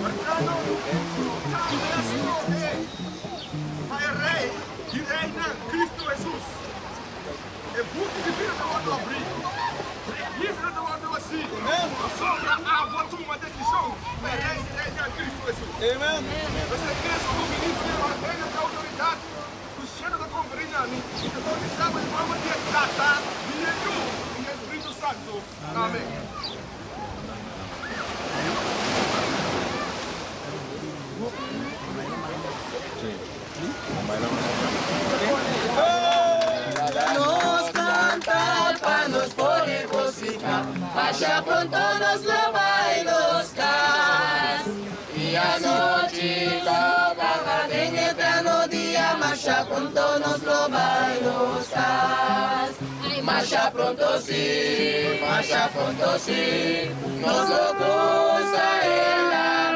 Merkano tambe a skohe pa e Rei di reinan, Kristu Hesus. E buki di bida ta wòrdu abrí, registro ta wòrdu hasí, pasobra abo a tuma desishon pa e Rei di reinan, Kristu Hesus. P'esei Kristu, ministerio, ordena ku outoridat ku shelu ta konferí na mi, i ta bautisá bo den nòmber di e Tata, di e Yu i di e Spiritu Santu. Amen. Nos canta pa nos por regocija, Masha pronto nos lo bay nos cas. Y anochi tocaba den eterno dia, Masha pronto nos lo bay nos cas. Masha pronto si, masha pronto si, nos lo cruza el.